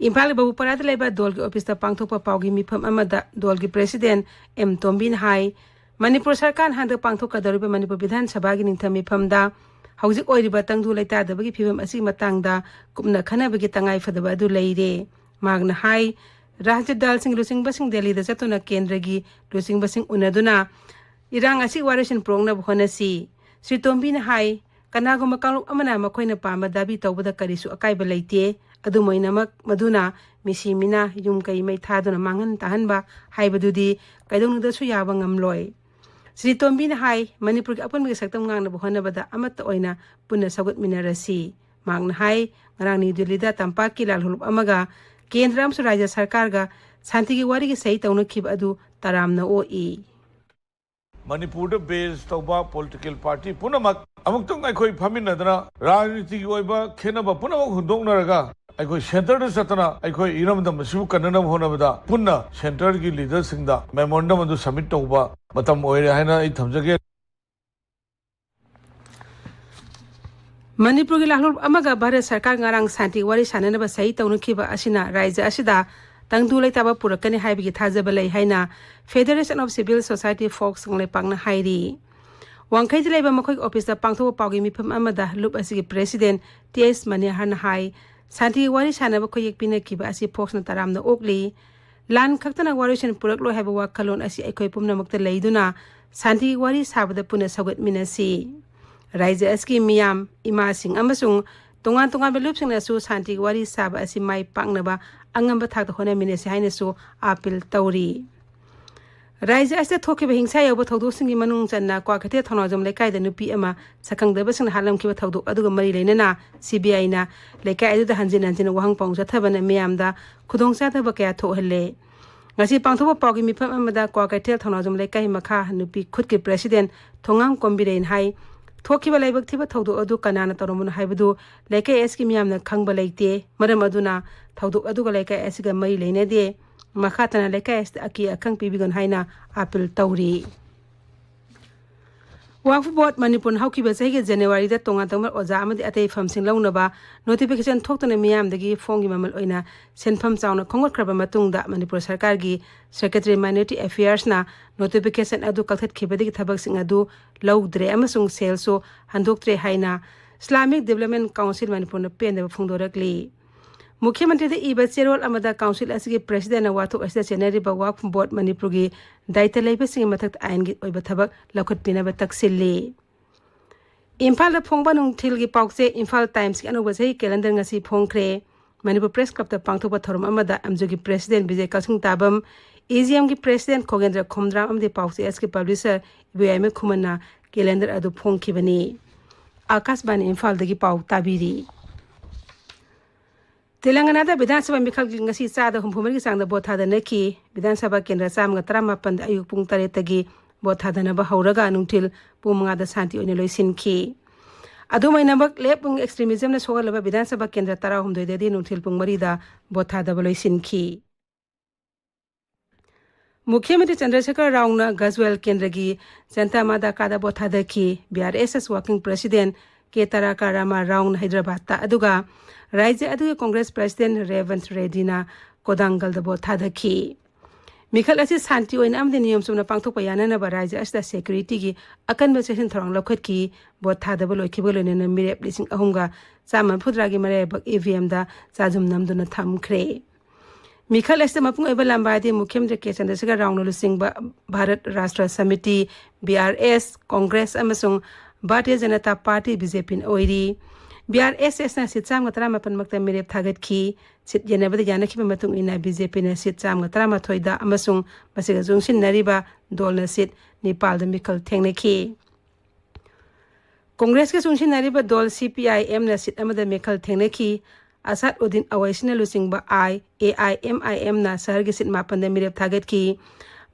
ꯏꯝꯐꯥꯜꯒꯤ ꯕꯕꯨꯄꯥꯔꯥꯗ ꯂꯩꯕ ꯗꯣꯜꯒꯤ ꯑꯣꯐꯤꯁꯇ ꯄꯥꯡꯊꯣꯛꯄ ꯄꯥꯎꯒꯤ ꯃꯤꯐꯝ ꯑꯃꯗ ꯗꯣꯜꯒꯤ ꯄ꯭ꯔꯦꯁꯤꯗꯦꯟ ꯑꯦꯝ ꯇꯣꯝꯕꯤꯅ ꯍꯥꯏ, ꯃꯅꯤꯄꯨꯔ ꯁꯔꯀꯥꯔꯅ ꯍꯟꯗꯛ ꯄꯥꯡꯊꯣꯛꯀꯗꯧꯔꯤꯕ ꯃꯅꯤꯄꯨꯔ ꯕꯤꯙꯥꯟ ꯁꯚꯥꯒꯤ ꯅꯤꯡꯊꯝ ꯃꯤꯐꯝꯗ ꯍꯧꯖꯤꯛ ꯑꯣꯏꯔꯤꯕ ꯇꯪꯗꯨ ꯂꯩꯇꯥꯗꯕꯒꯤ ꯐꯤꯕꯝ ꯑꯁꯤꯒꯤ ꯃꯇꯥꯡꯗ ꯀꯨꯞꯅ ꯈꯟꯅꯕꯒꯤ ꯇꯉꯥꯏ ꯐꯗꯕ ꯑꯗꯨ ꯂꯩꯔꯦ꯫ ꯃꯍꯥꯛꯅ ꯍꯥꯏ, ꯔꯥꯖ꯭ꯌ ꯗꯜꯁꯤꯡ ꯂꯨꯆꯤꯡꯕꯁꯤꯡ ꯗꯦꯜꯂꯤꯗ ꯆꯠꯇꯨꯅ ꯀꯦꯟꯗ꯭ꯔꯒꯤ ꯂꯨꯆꯤꯡꯕꯁꯤꯡ ꯎꯅꯗꯨꯅ ꯏꯔꯥꯡ ꯑꯁꯤ ꯋꯥꯔꯣꯏꯁꯤꯟ ꯄꯨꯔꯛꯅꯕ ꯍꯣꯠꯅꯁꯤ꯫ ꯁ꯭ꯔꯤ ꯇꯣꯝꯕꯤꯅ ꯍꯥꯏ, ꯀꯅꯥꯒꯨꯝꯕ ꯀꯥꯡꯂꯨꯞ ꯑꯃꯅ ꯃꯈꯣꯏꯅ ꯄꯥꯝꯕ ꯗꯥꯕꯤ ꯇꯧꯕꯗ ꯀꯔꯤꯁꯨ ꯑꯀꯥꯏꯕ ꯂꯩꯇꯦ꯫ ꯑꯗꯨꯝ ꯑꯣꯏꯅꯃꯛ, ꯃꯗꯨꯅ ꯃꯤꯁꯤ ꯃꯤꯅꯥ, ꯌꯨꯝ ꯀꯩ ꯃꯩ ꯊꯥꯗꯨꯅ ꯃꯥꯡꯍꯟ ꯇꯥꯍꯟꯕ ꯍꯥꯏꯕꯗꯨꯗꯤ ꯀꯩꯗꯧꯅꯨꯡꯗꯁꯨ ꯌꯥꯕ ꯉꯝꯂꯣꯏ꯫ ꯁ꯭ꯔꯤ ꯇꯣꯝꯕꯤꯅ ꯍꯥꯏ, ꯃꯅꯤꯄꯨꯔꯒꯤ ꯑꯄꯨꯟꯕꯒꯤ ꯁꯛꯇꯝ ꯉꯥꯛꯅꯕ ꯍꯣꯠꯅꯕꯗ ꯑꯃꯠꯇ ꯑꯣꯏꯅ ꯄꯨꯟꯅ ꯁꯧꯒꯠꯃꯤꯟꯅꯔꯁꯤ꯫ ꯃꯍꯥꯛꯅ ꯍꯥꯏ, ꯉꯔꯥꯡ ꯅ꯭ꯌꯨ ꯗꯤꯜꯂꯤꯗ ꯇꯝꯄꯥꯛꯀꯤ ꯂꯥꯜꯍꯧꯂꯨꯞ ꯑꯃꯒ ꯀꯦꯟꯗ꯭ꯔ ꯑꯃꯁꯨꯡ ꯔꯥꯖ꯭ꯌ ꯁꯔꯀꯥꯔꯒ ꯁꯥꯟꯇꯤꯒꯤ ꯋꯥꯔꯤꯒꯤ ꯁꯍꯤ ꯇꯧꯅꯈꯤꯕ ꯑꯗꯨ ꯇꯔꯥꯝꯅ ꯑꯣꯛꯏ꯫ ꯃꯅꯤꯄꯨꯔꯗ ꯕꯦꯖ ꯇꯧꯕ ꯄꯣꯂꯤꯇꯤꯀꯦꯜ ꯄꯥꯔꯇꯤ ꯄꯨꯝꯅꯃꯛ ꯑꯃꯨꯛꯇꯪ ꯑꯩꯈꯣꯏ ꯐꯝꯃꯤꯟꯅꯗꯅ ꯔꯥꯖꯅꯤꯇꯤꯒꯤ ꯑꯣꯏꯕ ꯈꯦꯠꯅꯕ ꯄꯨꯝꯅꯃꯛ ꯍꯨꯟꯗꯣꯛꯅꯔꯒ ꯑꯩꯈꯣꯏ ꯁꯦꯟꯇꯔꯗ ꯆꯠꯇꯅ ꯑꯩꯈꯣꯏ ꯏꯔꯝꯗꯝ ꯑꯁꯤꯕꯨ ꯀꯟꯅꯅꯕ ꯍꯣꯠꯅꯕꯗ ꯄꯨꯟꯅ ꯁꯦꯟꯇꯔꯒꯤ ꯂꯤꯗꯔꯁꯤꯡꯗ ꯃꯦꯃꯣꯔꯦꯟꯗꯝ ꯑꯗꯨ ꯁꯕꯃꯤꯠ ꯇꯧꯕ ꯃꯇꯝ ꯑꯣꯏꯔꯦ ꯍꯥꯏꯅ ꯑꯩ ꯊꯝꯖꯒꯦ꯫ ꯃꯅꯤꯄꯨꯔꯒꯤ ꯂꯥꯜꯍꯧꯂꯨꯞ ꯑꯃꯒ ꯚꯥꯔꯠ ꯁꯔꯀꯥꯔ ꯉꯔꯥꯡ ꯁꯥꯟꯇꯤ ꯋꯥꯔꯤ ꯁꯥꯟꯅꯅꯕ ꯁꯍꯤ ꯇꯧꯅꯈꯤꯕ ꯑꯁꯤꯅ ꯔꯥꯖ꯭ꯌ ꯑꯁꯤꯗ ꯇꯪꯗꯨ ꯂꯩꯇꯥꯕ ꯄꯨꯔꯛꯀꯅꯤ ꯍꯥꯏꯕꯒꯤ ꯊꯥꯖꯕ ꯂꯩ ꯍꯥꯏꯅ Federation of Civil Society, FOCS ꯀꯪꯂꯩꯄꯥꯛꯅ ꯍꯥꯏꯔꯤ꯫ ꯋꯥꯡꯈꯩꯗ ꯂꯩꯕ ꯃꯈꯣꯏꯒꯤ ꯑꯣꯐꯤꯁꯇ ꯄꯥꯡꯊꯣꯛꯄ ꯄꯥꯎꯒꯤ ꯃꯤꯐꯝ ꯑꯃꯗ ꯂꯨꯞ ꯑꯁꯤꯒꯤ ꯄ꯭ꯔꯦꯁꯤꯗꯦꯟ ꯇꯤ ꯑꯦꯁ ꯃꯅꯤꯍꯔꯅ ꯍꯥꯏ, ꯁꯥꯟꯇꯤꯒꯤ ꯋꯥꯔꯤ ꯁꯥꯟꯅꯕ ꯈꯨꯌꯦꯛ ꯄꯤꯅꯈꯤꯕ ꯑꯁꯤ ꯐꯣꯛꯁꯅ ꯇꯔꯥꯝꯅ ꯑꯣꯛꯂꯤ꯫ ꯂꯥꯟ ꯈꯛꯇꯅ ꯋꯥꯔꯣꯏꯁꯤꯟ ꯄꯨꯔꯛꯂꯣꯏ ꯍꯥꯏꯕ ꯋꯥꯈꯜꯂꯣꯟ ꯑꯁꯤ ꯑꯩꯈꯣꯏ ꯄꯨꯝꯅꯃꯛꯇ ꯂꯩꯗꯨꯅ ꯁꯥꯟꯇꯤꯒꯤ ꯋꯥꯔꯤ ꯁꯥꯕꯗ ꯄꯨꯟꯅ ꯁꯧꯒꯠꯃꯤꯟꯅꯁꯤ꯫ ꯔꯥꯖ꯭ꯌ ꯑꯁꯤꯒꯤ ꯃꯤꯌꯥꯝ, ꯏꯃꯥꯁꯤꯡ ꯑꯃꯁꯨꯡ ꯇꯣꯉꯥꯟ ꯇꯣꯉꯥꯟꯕ ꯂꯨꯞꯁꯤꯡꯅꯁꯨ ꯁꯥꯟꯇꯤꯒꯤ ꯋꯥꯔꯤ ꯁꯥꯕ ꯑꯁꯤ ꯃꯥꯏ ꯄꯥꯛꯅꯕ ꯑꯉꯝꯕ ꯊꯥꯛꯇ ꯍꯣꯠꯅꯃꯤꯟꯅꯁꯤ ꯍꯥꯏꯅꯁꯨ ꯑꯥꯄꯤꯜ ꯇꯧꯔꯤ꯫ ꯔꯥꯖ꯭ꯌ ꯑꯁꯤꯗ ꯊꯣꯛꯈꯤꯕ ꯍꯤꯡꯁꯥ ꯌꯥꯎꯕ ꯊꯧꯗꯣꯛꯁꯤꯡꯒꯤ ꯃꯅꯨꯡ ꯆꯟꯅ ꯀ꯭ꯋꯥꯀꯩꯊꯦꯜ ꯊꯧꯅꯥꯎꯖꯝ ꯂꯩꯀꯥꯏꯗ ꯅꯨꯄꯤ ꯑꯃ ꯁꯛꯈꯪꯗꯕꯁꯤꯡꯅ ꯍꯥꯠꯂꯝꯈꯤꯕ ꯊꯧꯗꯣꯛ ꯑꯗꯨꯒ ꯃꯔꯤ ꯂꯩꯅꯅ ꯁꯤ ꯕꯤ ꯑꯥꯏꯅ ꯂꯩꯀꯥꯏ ꯑꯗꯨꯗ ꯍꯟꯖꯤꯟ ꯍꯟꯖꯤꯟ ꯋꯥꯍꯪ ꯄꯥꯎ ꯆꯠꯊꯕꯅ ꯃꯤꯌꯥꯝꯗ ꯈꯨꯗꯣꯡꯆꯥꯗꯕ ꯀꯌꯥ ꯊꯣꯛꯍꯜꯂꯦ꯫ ꯉꯁꯤ ꯄꯥꯡꯊꯣꯛꯄ ꯄꯥꯎꯒꯤ ꯃꯤꯐꯝ ꯑꯃꯗ ꯀ꯭ꯋꯥꯀꯩꯊꯦꯜ ꯊꯧꯅꯥꯎꯖꯝ ꯂꯩꯀꯥꯏ ꯃꯈꯥ ꯅꯨꯄꯤ ꯈꯨꯠꯀꯤ ꯄ꯭ꯔꯦꯁꯤꯗꯦꯟ ꯊꯣꯉꯥꯝ ꯀꯣꯝꯕꯤꯔꯦꯟ ꯍꯥꯏ, ꯊꯣꯛꯈꯤꯕ ꯂꯥꯏꯕꯛ ꯊꯤꯕ ꯊꯧꯗꯣꯛ ꯑꯗꯨ ꯀꯅꯥꯅ ꯇꯧꯔꯝꯕꯅꯣ ꯍꯥꯏꯕꯗꯨ ꯂꯩꯀꯥꯏ ꯑꯁꯤꯒꯤ ꯃꯤꯌꯥꯝꯅ ꯈꯪꯕ ꯂꯩꯇꯦ꯫ ꯃꯔꯝ ꯑꯗꯨꯅ ꯊꯧꯗꯣꯛ ꯑꯗꯨꯒ ꯂꯩꯀꯥꯏ ꯑꯁꯤꯒ ꯃꯔꯤ ꯂꯩꯅꯗꯦ꯫ ꯃꯈꯥ ꯇꯥꯅ ꯂꯩꯀꯥꯏ ꯑꯁꯤꯗ ꯑꯀꯤ ꯑꯈꯪ ꯄꯤꯕꯤꯒꯅꯨ ꯍꯥꯏꯅ ꯑꯥꯄꯤꯜ ꯇꯧꯔꯤ꯫ ꯋꯥꯛꯐ ꯕꯣꯔꯗ ꯃꯅꯤꯄꯨꯔꯅ ꯍꯧꯈꯤꯕ ꯆꯍꯤꯒꯤ ꯖꯅꯋꯥꯔꯤꯗ ꯇꯣꯉꯥꯟ ꯇꯣꯉꯥꯟꯕ ꯑꯣꯖꯥ ꯑꯃꯗꯤ ꯑꯇꯩ ꯐꯝꯁꯤꯡ ꯂꯧꯅꯕ ꯅꯣꯇꯤꯐꯤꯀꯦꯁꯟ ꯊꯣꯛꯇꯨꯅ ꯃꯤꯌꯥꯝꯗꯒꯤ ꯐꯣꯝꯒꯤ ꯃꯃꯜ ꯑꯣꯏꯅ ꯁꯦꯟꯐꯝ ꯆꯥꯎꯅ ꯈꯣꯝꯒꯠꯈ꯭ꯔꯕ ꯃꯇꯨꯡꯗ ꯃꯅꯤꯄꯨꯔ ꯁꯔꯀꯥꯔꯒꯤ ꯁꯦꯀ꯭ꯔꯦꯇꯔꯤ ꯃꯥꯏꯅꯣꯔꯤꯇꯤ ꯑꯦꯐꯤꯌꯔꯁꯅ ꯅꯣꯇꯤꯐꯤꯀꯦꯁꯟ ꯑꯗꯨ ꯀꯛꯊꯠꯈꯤꯕꯗꯒꯤ ꯊꯕꯛꯁꯤꯡ ꯑꯗꯨ ꯂꯧꯗ꯭ꯔꯦ ꯑꯃꯁꯨꯡ ꯁꯦꯜꯁꯨ ꯍꯟꯗꯣꯛꯇ꯭ꯔꯦ ꯍꯥꯏꯅ ꯏꯁꯂꯥꯃꯤꯛ ꯗꯤꯕꯦꯂꯞꯃꯦꯟ ꯀꯥꯎꯟꯁꯤꯜ ꯃꯅꯤꯄꯨꯔꯅ ꯄꯦꯟꯗꯕ ꯐꯣꯡꯗꯣꯔꯛꯂꯤ꯫ ꯃꯨꯈ꯭ꯌ ꯃꯟꯇ꯭ꯔꯤꯗ ꯏꯕ ꯆꯦꯔꯣꯜ ꯑꯃꯗ ꯀꯥꯎꯟꯁꯤꯜ ꯑꯁꯤꯒꯤ ꯄ꯭ꯔꯦꯁꯤꯗꯦꯟꯅ ꯋꯥꯊꯣꯛ ꯑꯁꯤꯗ ꯆꯦꯟꯅꯔꯤꯕ ꯋꯥꯛꯐ ꯕꯣꯔꯗ ꯃꯅꯤꯄꯨꯔꯒꯤ ꯗꯥꯌꯤꯇ꯭ꯕ ꯂꯩꯕꯁꯤꯡꯒꯤ ꯃꯊꯛꯇ ꯑꯥꯏꯟꯒꯤ ꯑꯣꯏꯕ ꯊꯕꯛ ꯂꯧꯈꯠꯄꯤꯅꯕ ꯇꯛꯁꯤꯜꯂꯤ꯫ ꯏꯝꯐꯥꯜꯗ ꯐꯣꯡꯕ ꯅꯨꯡꯊꯤꯜꯒꯤ ꯄꯥꯎꯆꯦ ꯏꯝꯐꯥꯜ ꯇꯥꯏꯝꯁꯀꯤ ꯑꯅꯧꯕ ꯆꯍꯤ ꯀꯦꯂꯦꯟꯗꯔ ꯉꯁꯤ ꯐꯣꯡꯈ꯭ꯔꯦ꯫ ꯃꯅꯤꯄꯨꯔ ꯄ꯭ꯔꯦꯁ ꯀ꯭ꯂꯕꯇ ꯄꯥꯡꯊꯣꯛꯄ ꯊꯧꯔꯝ ꯑꯃꯗ ꯑꯦꯝꯖꯨꯒꯤ ꯄ꯭ꯔꯦꯁꯤꯗꯦꯟ ꯕꯤꯖꯦ ꯀꯛꯆꯤꯡ ꯇꯥꯕꯝ, ꯏꯖꯤꯑꯦꯝꯒꯤ ꯄ꯭ꯔꯦꯁꯤꯗꯦꯟ ꯈꯣꯒꯦꯟꯗ꯭ꯔ ꯈꯣꯝꯗ꯭ꯔꯥꯝ ꯑꯃꯗꯤ ꯄꯥꯎꯆꯦ ꯑꯦꯁꯀꯤ ꯄꯕ꯭ꯂꯤꯁꯔ ꯏꯕꯣꯌꯥꯏꯃ ꯈꯨꯃꯟꯅ ꯀꯦꯂꯦꯟꯗꯔ ꯑꯗꯨ ꯐꯣꯡꯈꯤꯕꯅꯤ꯫ ꯑꯥꯀꯥꯁꯕꯥꯅꯤ ꯏꯝꯐꯥꯜꯗꯒꯤ ꯄꯥꯎ ꯇꯥꯕꯤꯔꯤ꯫ ꯇꯦꯂꯪꯒꯅꯥꯗ ꯕꯤꯙꯥꯟ ꯁꯚꯥ ꯃꯤꯈꯜꯒꯤ ꯉꯁꯤ ꯆꯥꯗ ꯍꯨꯝꯐꯨ ꯃꯔꯤꯒꯤ ꯆꯥꯡꯗ ꯚꯣꯠ ꯊꯥꯗꯅꯈꯤ꯫ ꯕꯤꯙꯥꯟ ꯁꯚꯥ ꯀꯦꯟꯗ꯭ꯔ ꯆꯥꯝꯃꯒ ꯇꯔꯥꯃꯥꯄꯟꯗ ꯑꯌꯨꯛ ꯄꯨꯡ ꯇꯔꯦꯠꯇꯒꯤ ꯚꯣꯠ ꯊꯥꯗꯅꯕ ꯍꯧꯔꯒ ꯅꯨꯡꯊꯤꯜ ꯄꯨꯡ ꯃꯉꯥꯗ ꯁꯥꯟꯇꯤ ꯑꯣꯏꯅ ꯂꯣꯏꯁꯤꯟꯈꯤ꯫ ꯑꯗꯨꯝ ꯑꯣꯏꯅꯃꯛ, ꯂꯦꯐ ꯋꯤꯡ ꯑꯦꯛꯁꯇ꯭ꯔꯤꯃꯤꯖꯝꯅ ꯁꯣꯛꯍꯜꯂꯕ ꯕꯤꯙꯥꯟ ꯁꯚꯥ ꯀꯦꯟꯗ꯭ꯔ ꯇꯔꯥꯍꯨꯝꯗꯣꯏꯗꯗꯤ ꯅꯨꯡꯊꯤꯜ ꯄꯨꯡ ꯃꯔꯤꯗ ꯚꯣꯠ ꯊꯥꯗꯕ ꯂꯣꯏꯁꯤꯟꯈꯤ꯫ ꯃꯨꯈ꯭ꯌ ꯃꯟꯇ꯭ꯔꯤ ꯆꯟꯗ꯭ꯔꯁꯦꯈꯔ ꯔꯥꯎꯅ ꯒꯖꯋꯦꯜ ꯀꯦꯟꯗ꯭ꯔꯒꯤ ꯖꯟꯇꯥ ꯃꯥꯗꯥꯀꯥꯗ ꯚꯣꯠ ꯊꯥꯗꯈꯤ꯫ ꯕꯤ ꯑꯥꯔ ꯑꯦꯁ ꯑꯦꯁ ꯋꯥꯔꯀꯤꯡ ꯄ꯭ꯔꯦꯁꯤꯗꯦꯟ ꯀꯦ ꯇꯥꯔꯥꯀꯥ ꯔꯥꯃꯥ ꯔꯥꯎꯅ ꯍꯩꯗ꯭ꯔꯕꯥꯗꯇ, ꯑꯗꯨꯒ ꯔꯥꯖ꯭ꯌ ꯑꯗꯨꯒꯤ ꯀꯣꯡꯒ꯭ꯔꯦꯁ ꯄ꯭ꯔꯁꯤꯗꯦꯟꯠ ꯔꯦꯕꯟꯊ ꯔꯦꯗꯗꯤꯅ ꯀꯣꯗꯥꯡꯒꯜꯗ ꯚꯣꯠ ꯊꯥꯗꯈꯤ꯫ ꯃꯤꯈꯜ ꯑꯁꯤ ꯁꯥꯟꯇꯤ ꯑꯣꯏꯅ ꯑꯃꯗꯤ ꯅꯤꯌꯣꯝ ꯆꯨꯝꯅ ꯄꯥꯡꯊꯣꯛꯄ ꯌꯥꯅꯅꯕ ꯔꯥꯖ꯭ꯌ ꯑꯁꯤꯗ ꯁꯦꯀ꯭ꯌꯨꯔꯤꯇꯤꯒꯤ ꯑꯀꯟꯕ ꯆꯦꯛꯁꯤꯟ ꯊꯧꯔꯥꯡ ꯂꯧꯈꯠꯈꯤ꯫ ꯚꯣꯠ ꯊꯥꯗꯕ ꯂꯣꯏꯈꯤꯕꯒ ꯂꯣꯏꯅꯅ ꯃꯤꯔꯦꯞ ꯂꯤꯁꯤꯡ ꯑꯍꯨꯝꯒ ꯆꯥꯝꯃ ꯃꯔꯤꯐꯨꯇꯔꯥꯒꯤ ꯃꯔꯥꯏꯕꯛ ꯏ ꯚꯤ ꯑꯦꯝꯗ ꯆꯥꯖꯨꯝ ꯅꯝꯗꯨꯅ ꯊꯝꯈ꯭ꯔꯦ꯫ ꯃꯤꯈꯜ ꯑꯁꯤꯗ ꯃꯄꯨꯡ ꯑꯣꯏꯕ ꯂꯝꯕꯥꯗꯤ ꯃꯨꯈ꯭ꯌ ꯃꯟꯇ꯭ꯔꯤ ꯀꯦ ꯆꯟꯗ꯭ꯔꯁꯦꯈꯔ ꯔꯥꯎꯅ ꯂꯨꯆꯤꯡꯕ ꯚꯥꯔꯠ ꯔꯥꯁꯇ꯭ꯔ ꯁꯃꯤꯇꯤ, ꯕꯤ ꯑꯥꯔ ꯑꯦꯁ, ꯀꯣꯡꯒ꯭ꯔꯦꯁ ꯑꯃꯁꯨꯡ Bharatiya Janata party, B J ꯄꯤꯅ ꯑꯣꯏꯔꯤ꯫ ꯕꯤ ꯑꯥꯔ ꯑꯦꯁ ꯑꯦꯁꯅ ꯁꯤꯠ ꯆꯥꯝꯃꯒ ꯇꯔꯥꯃꯥꯄꯟꯃꯛꯇ ꯃꯤꯔꯦꯞ ꯊꯥꯒꯠꯈꯤ꯫ ꯁꯤꯠ ꯌꯦꯟꯅꯕꯗ ꯌꯥꯅꯈꯤꯕ ꯃꯇꯨꯡ ꯏꯟꯅ ꯕꯤ ꯖꯦ ꯄꯤꯅ ꯁꯤꯠ ꯆꯥꯝꯃꯒ ꯇꯔꯥꯃꯥꯊꯣꯏꯗ ꯑꯃꯁꯨꯡ ꯃꯁꯤꯒ ꯆꯨꯡꯁꯤꯟꯅꯔꯤꯕ ꯗꯣꯜꯅ ꯁꯤꯠ ꯅꯤꯄꯥꯜꯗ ꯃꯤꯈꯜ ꯊꯦꯡꯅꯈꯤ꯫ ꯀꯣꯡꯒ꯭ꯔꯦꯁꯀ ꯆꯨꯡꯁꯤꯟꯅꯔꯤꯕ ꯗꯣꯜ ꯁꯤ ꯄꯤ ꯑꯥꯏ ꯑꯦꯝꯅ ꯁꯤꯠ ꯑꯃꯗ ꯃꯤꯈꯜ ꯊꯦꯡꯅꯈꯤ꯫ ꯑꯁꯥꯗ ꯎꯗꯤꯟ ꯑꯋꯩꯁꯤꯅ ꯂꯨꯆꯤꯡꯕ ꯑꯥꯏ ꯑꯦ ꯑꯥꯏ ꯑꯦꯝ ꯑꯥꯏ ꯑꯦꯝꯅ ꯁꯍꯔꯒꯤ ꯁꯤꯠ ꯃꯥꯄꯟꯗ ꯃꯤꯔꯦꯞ ꯊꯥꯒꯠꯈꯤ꯫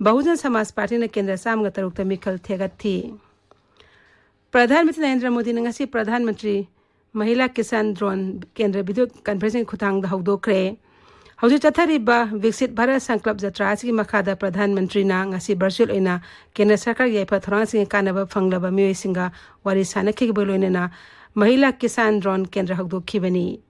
ꯕꯍꯨꯖꯟ ꯁꯃꯥꯖ ꯄꯥꯔꯇꯤꯅ ꯀꯦꯟꯗ꯭ꯔ ꯆꯥꯝꯃꯒ ꯇꯔꯨꯛꯇ ꯃꯤꯈꯜ ꯊꯦꯒꯠꯈꯤ꯫ ꯄ꯭ꯔꯙꯥꯟ ꯃꯟꯇ꯭ꯔꯤ ꯅꯔꯦꯟꯗ꯭ꯔ ꯃꯣꯗꯤꯅ ꯉꯁꯤ ꯄ꯭ꯔꯙꯥꯟ ꯃꯟꯇ꯭ꯔꯤ ꯃꯍꯤꯂꯥ ꯀꯤꯁꯥꯟ ꯗ꯭ꯔꯣꯟ ꯀꯦꯟꯗ꯭ꯔ ꯚꯤꯗꯤꯑꯣ ꯀꯟꯐꯔꯦꯟꯁꯤꯡ ꯈꯨꯊꯥꯡꯗ ꯍꯧꯗꯣꯛꯈ꯭ꯔꯦ꯫ ꯍꯧꯖꯤꯛ ꯆꯠꯊꯔꯤꯕ ꯚꯤꯛꯁꯤꯠ ꯚꯥꯔꯠ ꯁꯪꯀꯜꯞ ꯖꯇ꯭ꯔꯥ ꯑꯁꯤꯒꯤ ꯃꯈꯥꯗ ꯄ꯭ꯔꯙꯥꯟ ꯃꯟꯇ꯭ꯔꯤꯅ ꯉꯁꯤ ꯚꯔꯆꯨꯑꯦꯜ ꯑꯣꯏꯅ ꯀꯦꯟꯗ꯭ꯔ ꯁꯔꯀꯥꯔꯒꯤ ꯌꯥꯏꯐ ꯊꯧꯔꯥꯡꯁꯤꯡꯒꯤ ꯀꯥꯟꯅꯕ ꯐꯪꯂꯕ ꯃꯤꯑꯣꯏꯁꯤꯡꯒ ꯋꯥꯔꯤ ꯁꯥꯅꯈꯤꯕꯒ ꯂꯣꯏꯅꯅ ꯃꯍꯤꯂꯥ ꯀꯤꯁꯥꯟ ꯗ꯭ꯔꯣꯟ ꯀꯦꯟꯗ꯭ꯔ ꯍꯧꯗꯣꯛꯈꯤꯕꯅꯤ꯫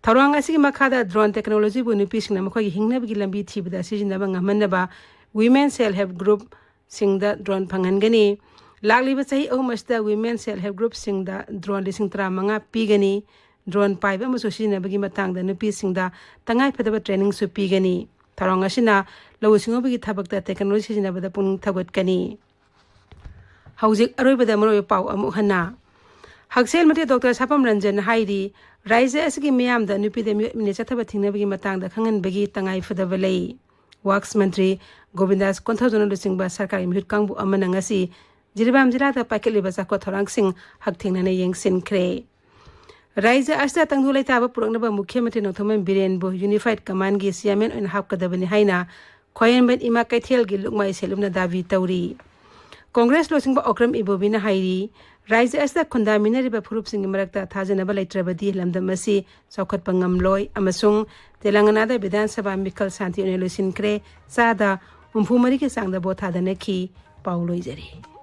ꯊꯧꯔꯥꯡ ꯑꯁꯤꯒꯤ ꯃꯈꯥꯗ ꯗ꯭ꯔꯣꯟ ꯇꯦꯛꯅꯣꯂꯣꯖꯤꯕꯨ ꯅꯨꯄꯤꯁꯤꯡꯅ ꯃꯈꯣꯏꯒꯤ ꯍꯤꯡꯅꯕꯒꯤ ꯂꯝꯕꯤ ꯊꯤꯕꯗ ꯁꯤꯖꯤꯟꯅꯕ ꯉꯝꯍꯟꯅꯕ ꯋꯤꯃꯦꯟ ꯁꯦꯜꯐ ꯍꯦꯜꯞ ꯒ꯭ꯔꯨꯞꯁꯤꯡꯗ ꯗ꯭ꯔꯣꯟ ꯐꯪꯍꯟꯒꯅꯤ꯫ ꯂꯥꯛꯂꯤꯕ ꯆꯍꯤ ꯑꯍꯨꯝ ꯑꯁꯤꯗ ꯋꯤꯃꯦꯟ ꯁꯦꯜꯐ ꯍꯦꯜꯞ ꯒ꯭ꯔꯨꯞꯁꯤꯡꯗ ꯗ꯭ꯔꯣꯟ ꯂꯤꯁꯤꯡ ꯇꯔꯥꯃꯉꯥ ꯄꯤꯒꯅꯤ꯫ ꯗ꯭ꯔꯣꯟ ꯄꯥꯏꯕ ꯑꯃꯁꯨꯡ ꯁꯤꯖꯤꯟꯅꯕꯒꯤ ꯃꯇꯥꯡꯗ ꯅꯨꯄꯤꯁꯤꯡꯗ ꯇꯉꯥꯏꯐꯗꯕ ꯇ꯭ꯔꯦꯅꯤꯡꯁꯨ ꯄꯤꯒꯅꯤ꯫ ꯊꯧꯔꯥꯡ ꯑꯁꯤꯅ ꯂꯧꯎ ꯁꯤꯡꯎꯕꯒꯤ ꯊꯕꯛꯇ ꯇꯦꯛꯅꯣꯂꯣꯖꯤ ꯁꯤꯖꯤꯟꯅꯕꯗ ꯄꯨꯛꯅꯤꯡ ꯊꯧꯒꯠꯀꯅꯤ꯫ ꯍꯧꯖꯤꯛ ꯑꯔꯣꯏꯕꯗ ꯃꯔꯨꯑꯣꯏꯕ ꯄꯥꯎ ꯑꯃꯨꯛ ꯍꯟꯅ꯫ ꯍꯛꯁꯦꯜ ꯃꯟꯇ꯭ꯔꯤ ꯗꯣꯛꯇꯔ ꯁꯥꯄꯝ ꯔꯟꯖꯟꯅ ꯍꯥꯏꯔꯤ, ꯔꯥꯖ꯭ꯌ ꯑꯁꯤꯒꯤ ꯃꯤꯌꯥꯝꯗ ꯅꯨꯄꯤꯗ ꯃꯤꯑꯣꯠ ꯃꯤꯅꯩ ꯆꯠꯊꯕ ꯊꯤꯡꯅꯕꯒꯤ ꯃꯇꯥꯡꯗ ꯈꯪꯍꯟꯕꯒꯤ ꯇꯉꯥꯏꯐꯗꯕ ꯂꯩ꯫ ꯋꯥꯛꯁ ꯃꯟꯇ꯭ꯔꯤ ꯒꯣꯕꯤꯟꯗꯥꯁ ꯀꯣꯟꯊꯧꯖꯝꯅ ꯂꯨꯆꯤꯡꯕ ꯁꯔꯀꯥꯔꯒꯤ ꯃꯤꯍꯨꯠ ꯀꯥꯡꯕꯨ ꯑꯃꯅ ꯉꯁꯤ ꯖꯤꯔꯤꯕꯥꯝ ꯖꯤꯂꯥꯗ ꯄꯥꯏꯈꯠꯂꯤꯕ ꯆꯥꯎꯈꯠ ꯊꯧꯔꯥꯡꯁꯤꯡ ꯍꯛꯊꯦꯡꯅꯅ ꯌꯦꯡꯁꯤꯟꯈ꯭ꯔꯦ꯫ ꯔꯥꯖ꯭ꯌ ꯑꯁꯤꯗ ꯇꯪꯗꯨ ꯂꯩꯇꯥꯕ ꯄꯨꯔꯛꯅꯕ ꯃꯨꯈ꯭ꯌ ꯃꯟꯇ꯭ꯔꯤ ꯅꯣꯡꯊꯣꯝꯕꯝ ꯕꯤꯔꯦꯟꯕꯨ ꯌꯨꯅꯤꯐꯥꯏꯗ ꯀꯃꯥꯟꯒꯤ ꯆꯤꯌꯥꯔꯃꯦꯟ ꯑꯣꯏꯅ ꯍꯥꯞꯀꯗꯕꯅꯤ ꯍꯥꯏꯅ ꯈ꯭ꯋꯥꯏꯔꯝꯕꯟ ꯏꯃꯥ ꯀꯩꯊꯦꯜꯒꯤ ꯂꯨꯞꯃꯥꯏ ꯁꯦꯜꯂꯨꯝꯅ ꯗꯥꯕꯤ ꯇꯧꯔꯤ꯫ ꯀꯣꯡꯒ꯭ꯔꯦꯁ ꯂꯨꯆꯤꯡꯕ ꯑꯣꯀ꯭ꯔꯝ ꯏꯕꯣꯕꯤꯅ ꯍꯥꯏꯔꯤ, ꯔꯥꯖ꯭ꯌ ꯑꯁꯤꯗ ꯈꯨꯟꯗꯥꯃꯤꯟꯅꯔꯤꯕ ꯐꯨꯔꯨꯞꯁꯤꯡꯒꯤ ꯃꯔꯛꯇ ꯊꯥꯖꯅꯕ ꯂꯩꯇ꯭ꯔꯕꯗꯤ ꯂꯝꯗꯝ ꯑꯁꯤ ꯆꯥꯎꯈꯠꯄ ꯉꯝꯂꯣꯏ ꯑꯃꯁꯨꯡ ꯇꯦꯂꯪꯒꯅꯥꯗ ꯕꯤꯙꯥꯟ ꯁꯚꯥ ꯃꯤꯈꯜ ꯁꯥꯟꯇꯤ ꯑꯣꯏꯅ ꯂꯣꯏꯁꯤꯟꯈ꯭ꯔꯦ꯫ ꯆꯥꯗ ꯍꯨꯝꯐꯨ ꯃꯔꯤꯒꯤ ꯆꯥꯡꯗ ꯚꯣꯠ ꯊꯥꯗꯅꯈꯤ꯫ ꯄꯥꯎ ꯂꯣꯏꯖꯔꯦ꯫